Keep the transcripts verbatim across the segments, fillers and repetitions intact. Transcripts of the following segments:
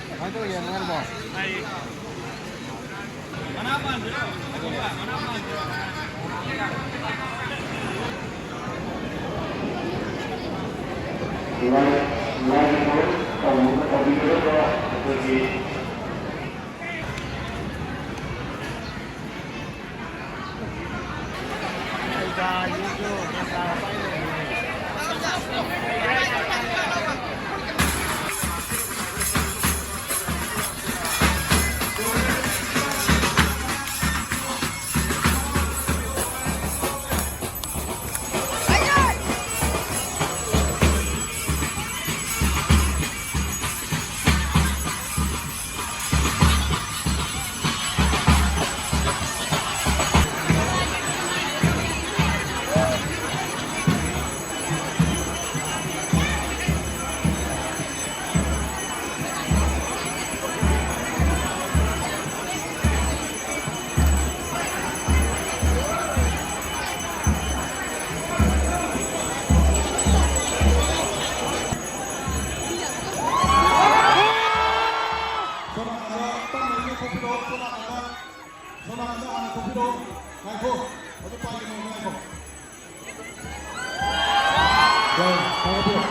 ꯀꯃꯥꯏꯅ ꯇꯧꯔꯤꯒꯦ ꯅꯪꯕꯣ? ꯁꯣꯝ ꯅꯥꯀꯟꯗ ꯇꯞꯅ ꯏꯪꯅ ꯊꯣꯛꯄꯤꯔꯛꯑꯣ, ꯁꯣꯝ ꯅꯥꯀꯟꯗ꯫ ꯁꯣꯝ ꯅꯥꯀꯟꯗ ꯍꯥꯟꯅ ꯊꯣꯛꯄꯤꯔꯛꯑꯣ꯫ ꯉꯥꯏꯈꯣ, ꯑꯗꯨ ꯄꯥꯏꯒꯅꯨ, ꯉꯥꯏꯈꯣ꯫ ꯌꯥꯔꯦ, ꯊꯥꯒꯠꯄꯤꯔꯣ꯫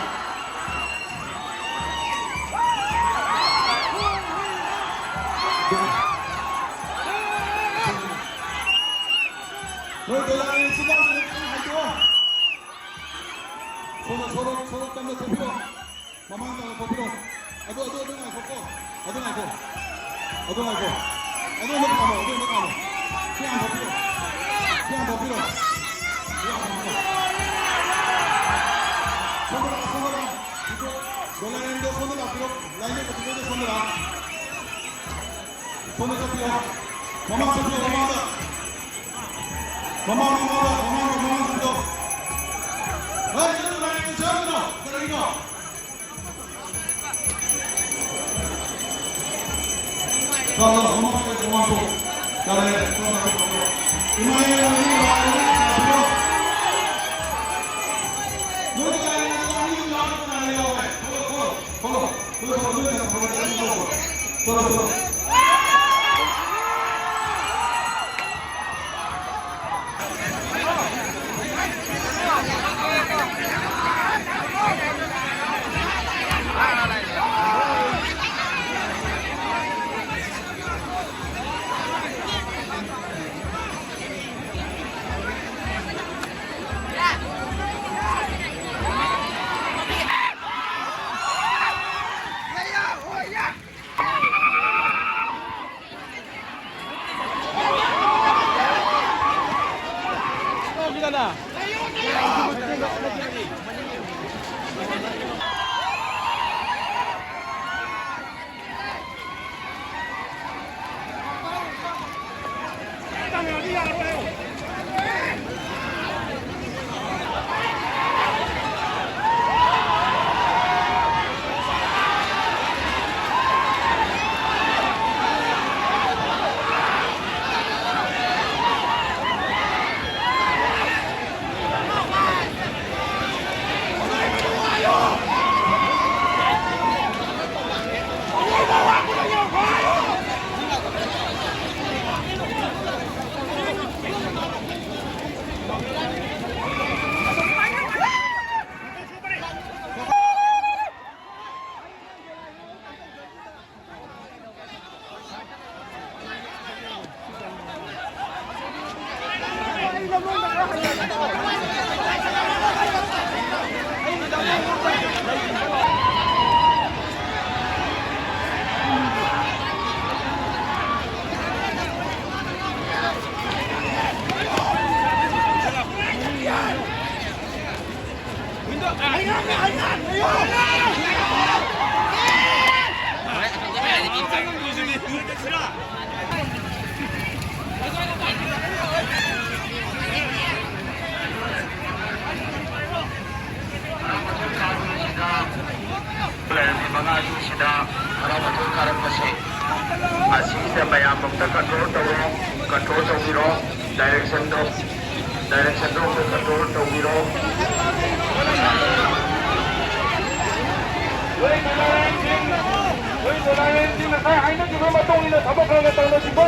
ꯅꯣꯏ ꯗꯣꯂꯥꯏ ꯏꯆꯤꯟ ꯏꯅꯥꯎꯁꯤꯡ ꯈꯤꯇꯪ ꯍꯥꯏꯗꯣꯛꯑꯣ꯫ ꯁꯣꯝꯗ ꯁꯣꯔꯣꯛ, ꯁꯣꯔꯣꯛ ꯇꯝꯅ ꯊꯣꯛꯄꯤꯔꯣ꯫ ꯃꯃꯥꯡ ꯇꯝꯅ ꯊꯣꯛꯄꯤꯔꯣ꯫ ꯑꯗꯨ, ꯑꯗꯨ, ꯑꯗꯨ ꯉꯥꯏꯈꯣꯀꯣ꯫ ꯑꯗꯨ ꯉꯥꯏꯈꯣ꯫ ꯑꯗꯨ ꯉꯥꯏꯈꯣ꯫ ꯑꯗꯨ ꯑꯃ ꯈꯥꯝꯃꯣ, ꯑꯗꯨ ꯑꯃ ꯈꯥꯝꯃꯣ꯫ ꯁꯤ ꯍꯥꯟꯅ ꯊꯣꯛꯄꯤꯔꯣ꯫ ꯁꯤ ꯍꯥꯟꯅ ꯊꯣꯛꯄꯤꯔꯣ꯫ ꯁꯤ ꯍꯥꯟꯅ ꯊꯣꯛꯄꯤꯔꯣ꯫ ꯒꯣꯜ ꯂꯥꯏꯟꯗꯣ ꯁꯣꯝꯗ ꯂꯥꯛꯄꯤꯔꯣ꯫ ꯂꯥꯏꯟꯗꯣ ꯀꯟꯇ꯭ꯔꯤꯕ꯭ꯌꯨꯇꯔ ꯁꯣꯝꯗ ꯂꯥꯛꯑꯣ꯫ ꯁꯣꯝꯗ ꯆꯠꯄꯤꯌꯣ꯫ ꯃꯃꯥꯡ ꯆꯠꯄꯤꯌꯣ, ꯃꯃꯥꯡꯗ꯫ ꯃꯃꯥꯡ, ꯃꯃꯥꯡꯗ, ꯃꯃꯥꯡꯗ, ꯃꯃꯥꯡꯗ ꯆꯠꯄꯤꯌꯣ꯫ ꯍꯦ, ꯅꯪ ꯂꯥꯏꯟꯗ ꯆꯠꯂꯤꯗꯣ ꯀꯔꯤꯒꯤꯅꯣ? ꯆꯠꯂꯣ, ꯃꯃꯥꯡ ꯆꯠꯂꯣ, ꯃꯃꯥꯡ ꯆꯠꯂꯣ꯫ ꯌꯥꯔꯦ, ꯌꯥꯔꯦ, ꯆꯠꯂꯣ, ꯆꯠꯂꯣ, ꯆꯠꯂꯣ꯫ ꯏꯃꯥ, ꯏꯃꯥ, ꯏꯃꯥ, ꯏꯃꯥ, ꯏꯃꯥ, ꯏꯃꯥ꯫ ꯅꯣꯏ ꯂꯥꯏꯟꯗ ꯑꯅꯤ ꯂꯥꯛꯑꯣ, ꯀꯅꯥ ꯌꯥꯎꯔꯦ? ꯊꯣꯛꯂꯣ, ꯊꯣꯛꯂꯣ, ꯊꯣꯛꯂꯣ, ꯊꯣꯛꯂꯣ, ꯊꯣꯛꯂꯣ, ꯅꯣꯏ ꯂꯥꯏꯟꯗ ꯊꯣꯛꯂꯣ, ꯊꯣꯛꯂꯣ, ꯊꯣꯛꯂꯣ꯫ ꯊꯣꯛꯂꯣ, ꯊꯣꯛꯂꯣ꯫ ꯂꯩꯔꯝꯃꯤꯕ ꯉꯥꯁꯤꯡꯁꯤꯗ ꯍꯔꯥꯎ ꯃꯊꯣꯏ ꯀꯥꯔꯛꯄꯁꯦ, ꯑꯁꯤꯁꯤꯗ ꯃꯌꯥꯝ ꯑꯝꯇ control ꯇꯧꯔꯣ, control ꯇꯧꯕꯤꯔꯣ꯫ Directionꯗꯣ, directionꯗꯣ ꯑꯝꯇ control ꯇꯧꯕꯤꯔꯣ꯫ ꯅꯣꯏ ꯗꯣꯂꯥꯏꯔꯦꯟꯁꯤꯡ, ꯅꯣꯏ ꯗꯣꯂꯥꯏꯔꯦꯟꯁꯤꯡ ꯉꯁꯥꯏ ꯍꯥꯏꯅꯈꯤꯕ ꯃꯇꯨꯡ ꯏꯟꯅ ꯊꯕꯛ ꯈꯔ ꯈꯔ ꯇꯧꯅꯁꯤꯀꯣ꯫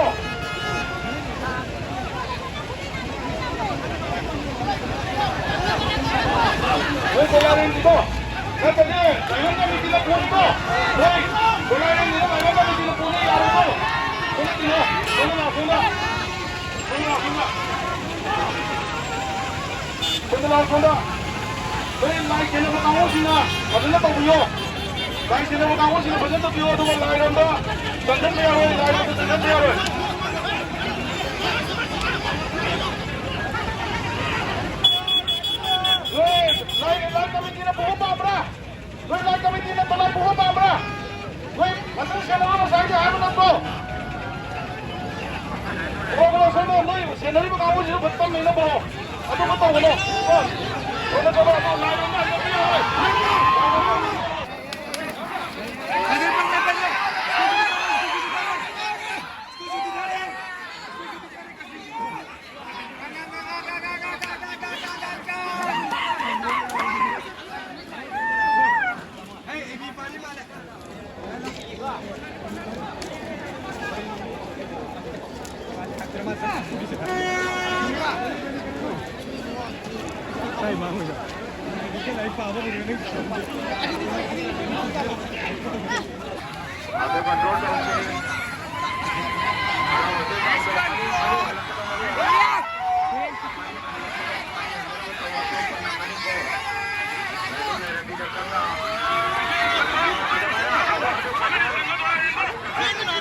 ꯅꯣꯏ ꯗꯣꯂꯥꯏꯔꯦꯟꯁꯤꯡꯗꯣ, ꯅꯠꯇ꯭ꯔꯗꯤ ꯂꯥꯏꯌꯣꯟ ꯀꯃꯤꯇꯤꯅ ꯄꯨꯅꯤꯀꯣ꯫ ꯅꯣꯏ ꯗꯣꯂꯥꯏꯔꯦꯟꯁꯤꯡꯗꯣ ꯂꯥꯏꯌꯣꯟ ꯀꯃꯤꯇꯤꯅ ꯄꯨꯅꯤ, ꯌꯥꯔꯣꯏꯀꯣ꯫ ꯁꯣꯝꯗ ꯇꯤꯜꯂꯣ, ꯁꯣꯝꯗ ꯂꯥꯛꯑꯣ, ꯁꯣꯝꯗ꯫ ꯁꯣꯝꯗ ꯂꯥꯛꯑꯣ, ꯁꯣꯝꯗ꯫ ꯁꯣꯝꯗ ꯂꯥꯛꯑꯣ, ꯁꯣꯝꯗ꯫ ꯍꯣꯔꯦꯟ ꯂꯥꯏ ꯁꯦꯟꯅꯕ ꯀꯥꯡꯕꯨꯁꯤꯡꯅ ꯐꯖꯅ ꯇꯧꯕꯤꯌꯣ꯫ ꯂꯥꯏ ꯁꯦꯟꯅꯕ ꯀꯥꯡꯕꯨꯁꯤꯡꯅ ꯐꯖꯅ ꯇꯧꯕꯤꯌꯣ, ꯑꯗꯨꯒ ꯂꯥꯏꯔꯣꯝꯗ ꯆꯪꯁꯤꯟꯕ ꯌꯥꯔꯣꯏ, ꯂꯥꯏꯔꯣꯝꯗ ꯆꯪꯁꯤꯟꯕ ꯌꯥꯔꯣꯏ꯫ ꯅꯣꯏ ꯂꯥꯏ, ꯂꯥꯏ ꯀꯃꯤꯇꯤꯅ ꯄꯨꯕ ꯄꯥꯝꯕ꯭ꯔꯥ? ꯅꯣꯏ ꯂꯥꯏ ꯀꯃꯤꯇꯤꯅ ꯇꯣꯂꯣꯞ ꯄꯨꯕ ꯄꯥꯝꯕ꯭ꯔꯥ? ꯅꯣꯏ ꯃꯇꯨꯡ ꯁꯦꯟꯅꯕ ꯉꯁꯥꯏꯗꯤ ꯍꯥꯏꯕ ꯅꯠꯇ꯭ꯔꯣ? ꯄꯨꯔꯛꯑꯣ, ꯄꯨꯔꯛꯑꯣ, ꯁꯣꯝꯗ ꯅꯣꯏ ꯁꯦꯟꯅꯔꯤꯕ ꯀꯥꯡꯕꯨꯁꯤꯁꯨ ꯐꯖ ꯇꯝꯅ ꯏꯟꯅ ꯄꯨꯔꯛꯑꯣ꯫ ꯑꯗꯨꯝꯕ ꯇꯧꯒꯅꯣ꯫ ꯀꯣ? ꯁꯣꯝꯗ ꯆꯠꯂꯣ, ꯑꯗꯣ ꯂꯥꯏ ꯂꯣꯝꯗ ꯍꯟꯖꯤꯟꯕ ꯌꯥꯔꯣꯏ꯫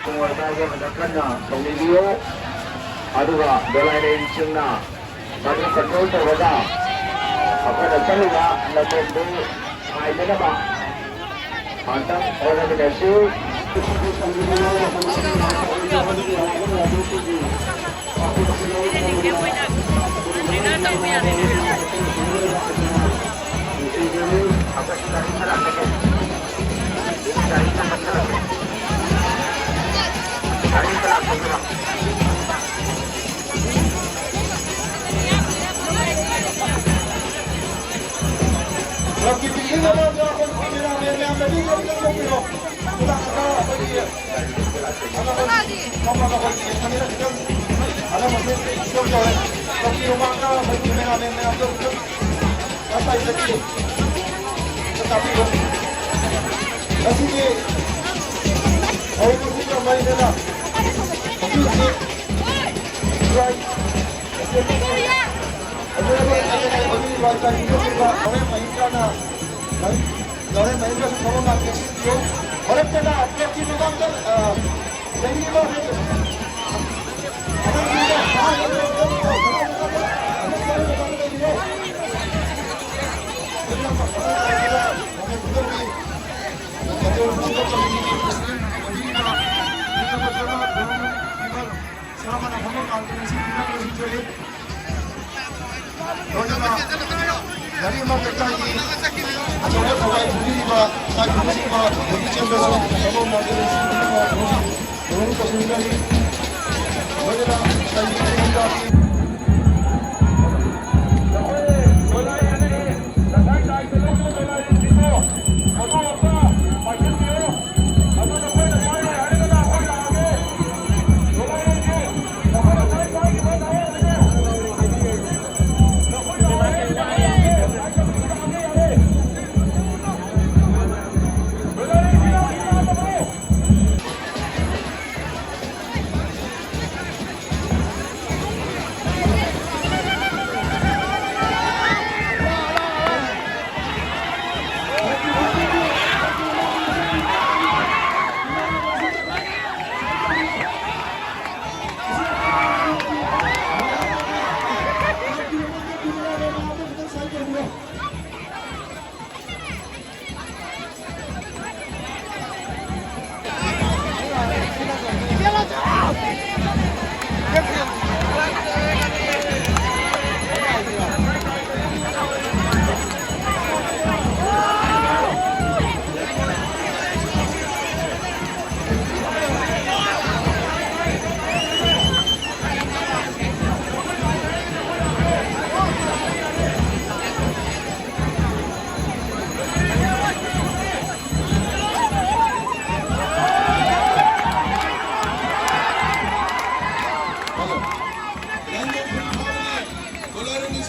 ꯄꯨꯡ ꯑꯗꯨꯋꯥꯏꯒꯤ ꯃꯇꯝ ꯀꯟꯅ ꯇꯧꯕꯤꯕꯤꯌꯨ꯫ ꯑꯗꯨꯒ ꯗꯣꯂꯥꯏꯔꯦꯟꯁꯤꯡꯅ ꯃꯗꯨ control ꯇꯧꯔꯒ ꯑꯩꯈꯣꯏꯅ ꯆꯠꯂꯤꯕ ꯂꯝꯗꯝꯗꯨ ꯉꯥꯏꯗꯅꯕ ꯑꯝꯇꯪ ꯍꯣꯠꯅꯃꯤꯟꯅꯁꯤ꯫ ꯀ꯭ꯂꯕꯀꯤ ꯄꯤꯛꯅꯤꯛ ꯑꯃꯗ ꯑꯩꯈꯣꯏ ꯀꯦꯃꯦꯔꯥꯃꯦꯟ ꯃꯌꯥꯝꯅ ꯃꯤ ꯂꯣꯏꯅ ꯂꯧꯕꯤꯔꯣ꯫ ꯈꯨꯗꯥꯡ ꯑꯃ ꯑꯩꯈꯣꯏꯒꯤ ꯑꯅꯧꯕ ꯐꯝꯃꯒ ꯑꯩꯈꯣꯏꯒꯤ ꯌꯦꯡꯕꯅꯤꯅ ꯈꯤꯇꯪ ꯑꯅꯧꯕꯁꯦ ꯁꯣꯏ ꯇꯧꯔꯦ꯫ ꯀ꯭ꯂꯕꯀꯤ ꯃꯃꯥꯡꯗ ꯑꯩꯈꯣꯏ ꯀꯦꯃꯦꯔꯥꯃꯦꯟ ꯃꯌꯥꯝꯗꯣ ꯈꯤꯇꯪ ꯉꯁꯥꯏꯗꯒꯤ ꯈꯤꯇꯪ ꯇꯥꯛꯄꯤꯔꯣ꯫ ꯉꯁꯤꯒꯤ ꯊꯧꯔꯝ ꯑꯁꯤꯒ ꯃꯔꯤ ꯂꯩꯅꯅ ꯍꯧꯖꯤꯛ ꯍꯧꯖꯤꯛ ꯍꯣꯔꯦꯟ ꯃꯍꯤꯟꯗ꯭ꯔꯥꯁꯨ ꯊꯕꯛ ꯉꯥꯛꯇ ꯁꯤꯟꯕꯤꯌꯨ꯫ ꯃꯔꯛꯇꯅ ꯀ꯭ꯂꯕꯀꯤ ꯃꯃꯥꯡꯗ, ꯑ, ꯂꯩꯔꯤꯕ ꯁꯔꯃꯅ ꯐꯝꯕ ꯀꯥꯟꯗ ꯁꯤ ꯄꯤꯔꯛꯄꯁꯨ ꯊꯣꯛꯏ꯫ ꯂꯣꯏꯅꯅ ꯌꯥꯔꯤꯃꯛ ꯂꯩꯀꯥꯏꯒꯤ ꯑꯆꯧꯕ ꯊꯧꯗꯥꯡ ꯄꯨꯕꯤꯔꯤꯕ ꯏꯀꯥꯏ ꯈꯨꯝꯅꯆꯤꯡꯕ ꯕꯣꯗꯤ ꯆꯦꯟꯕꯁꯨ ꯊꯕꯛ ꯃꯥꯟꯗꯅ ꯁꯤꯟꯕꯤꯅꯕ ꯊꯧꯔꯝ ꯇꯧꯁꯤꯟꯒꯅꯤ꯫ ꯂꯣꯏꯅꯅ ꯂꯩꯀꯥꯏꯒꯤ ꯈꯨꯗꯤꯡꯃꯛꯇ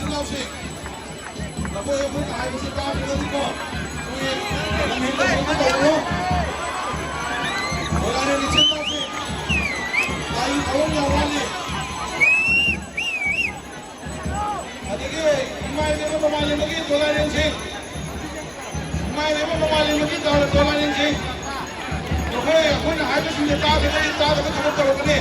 ꯏꯆꯤꯟ ꯏꯅꯥꯎꯁꯤꯡ, ꯅꯈꯣꯏ ꯑꯩꯈꯣꯏꯅ ꯍꯥꯏꯕꯁꯤ ꯇꯥꯗ꯭ꯔꯒꯗꯤꯀꯣ, ꯑꯩꯈꯣꯏ ꯂꯝꯍꯦꯟꯕ ꯊꯕꯛꯇꯤ ꯇꯧꯒꯅꯨ꯫ ꯀꯣꯂꯥꯅꯦꯟ ꯏꯆꯤꯟ ꯏꯅꯥꯎꯁꯤꯡ, ꯒꯥꯔꯤ ꯊꯧꯔꯝ ꯌꯥꯝ ꯋꯥꯠꯂꯤ꯫ ꯑꯗꯒꯤ ꯏꯃꯥ ꯏꯕꯦꯝꯃ ꯃꯃꯥꯟꯅꯕꯒꯤ ꯀꯣꯂꯥꯅꯦꯟꯁꯤꯡ, ꯏꯃꯥ ꯏꯕꯦꯝꯃ ꯃꯃꯥꯟꯅꯕꯒꯤ ꯀꯣꯂꯥꯅꯦꯟꯁꯤꯡ, ꯅꯈꯣꯏ ꯑꯩꯈꯣꯏꯅ ꯍꯥꯏꯕꯁꯤꯡꯁꯦ ꯇꯥꯗ꯭ꯔꯒꯗꯤ ꯇꯥꯗꯕ ꯊꯕꯛ ꯇꯧꯔꯛꯀꯅꯤ꯫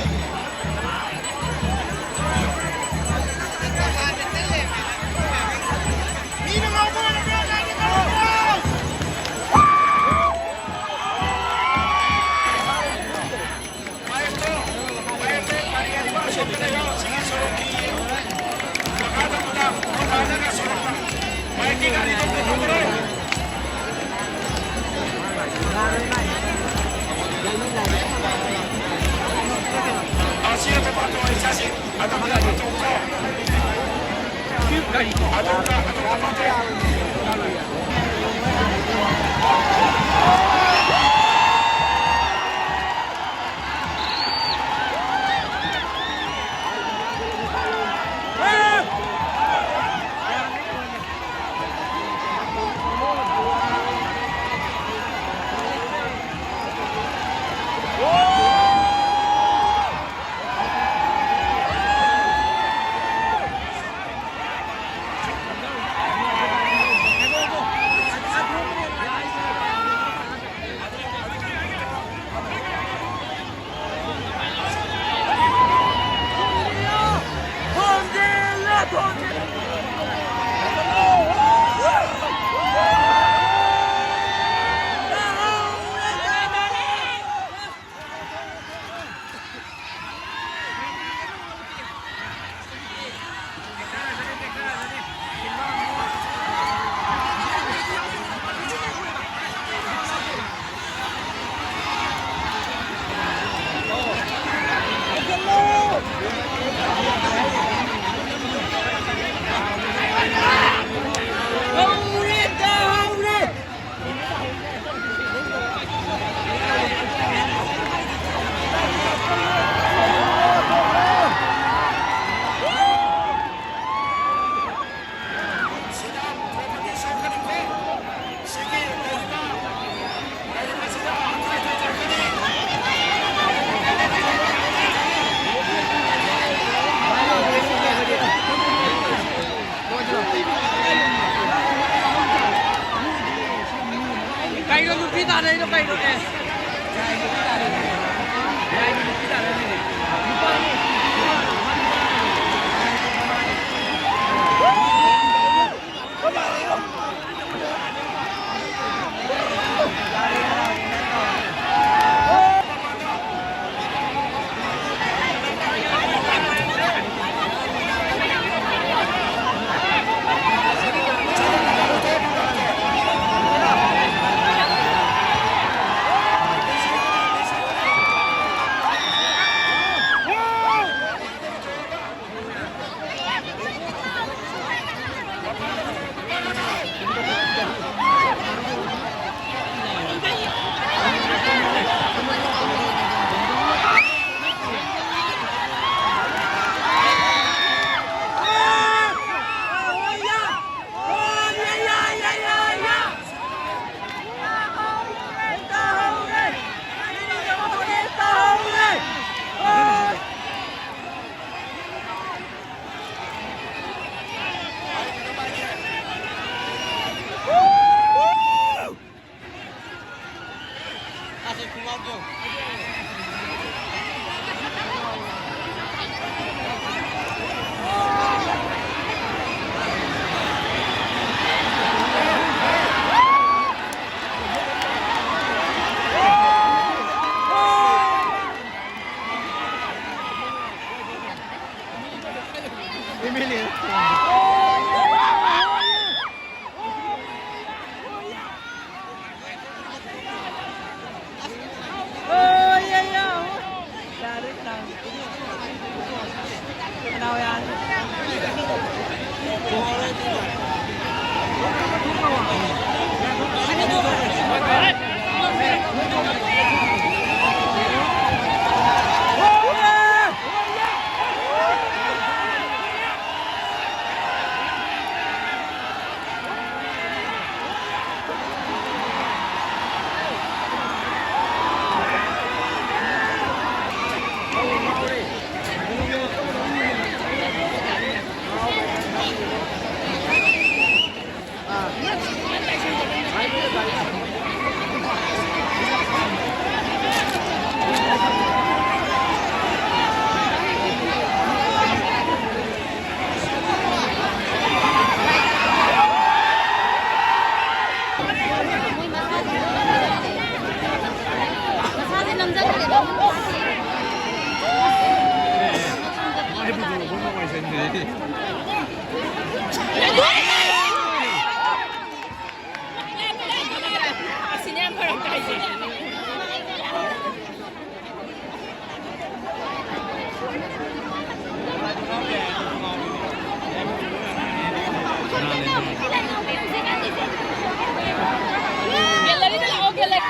ꯒꯦꯂꯔꯤꯗ ꯂꯥꯛꯑꯣ, ꯒꯦꯂꯔꯤ꯫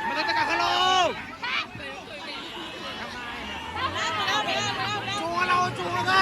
ꯃꯊꯛꯇ ꯀꯥꯈꯠꯂꯣ꯫ ꯆꯣꯡꯉ ꯂꯥꯛꯑꯣ, ꯆꯣꯡꯉꯒ꯫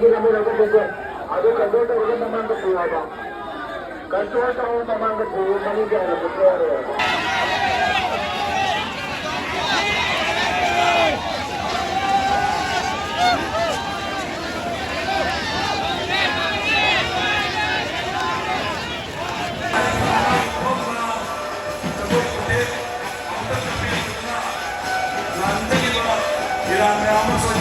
ꯑꯗꯨ ꯀꯟꯇ꯭ꯔꯣꯜ ꯇꯧꯔꯒ ꯃꯃꯥꯡꯗ ꯄꯨ ꯍꯥꯏꯕ꯫ ꯀꯟꯇ꯭ꯔꯣꯜ ꯇꯧꯔꯒ ꯃꯃꯥꯡꯗ ꯄꯨ, ꯃꯅꯤꯡꯗ ꯍꯥꯏꯕ ꯄꯨꯊꯣꯛ ꯌꯥꯔꯣꯏ ꯍꯥꯏꯕ꯫ ꯂꯥꯟꯗꯥꯔꯤꯕ ꯏꯔꯥꯟ ꯃꯌꯥꯝ ꯑꯃꯁꯨ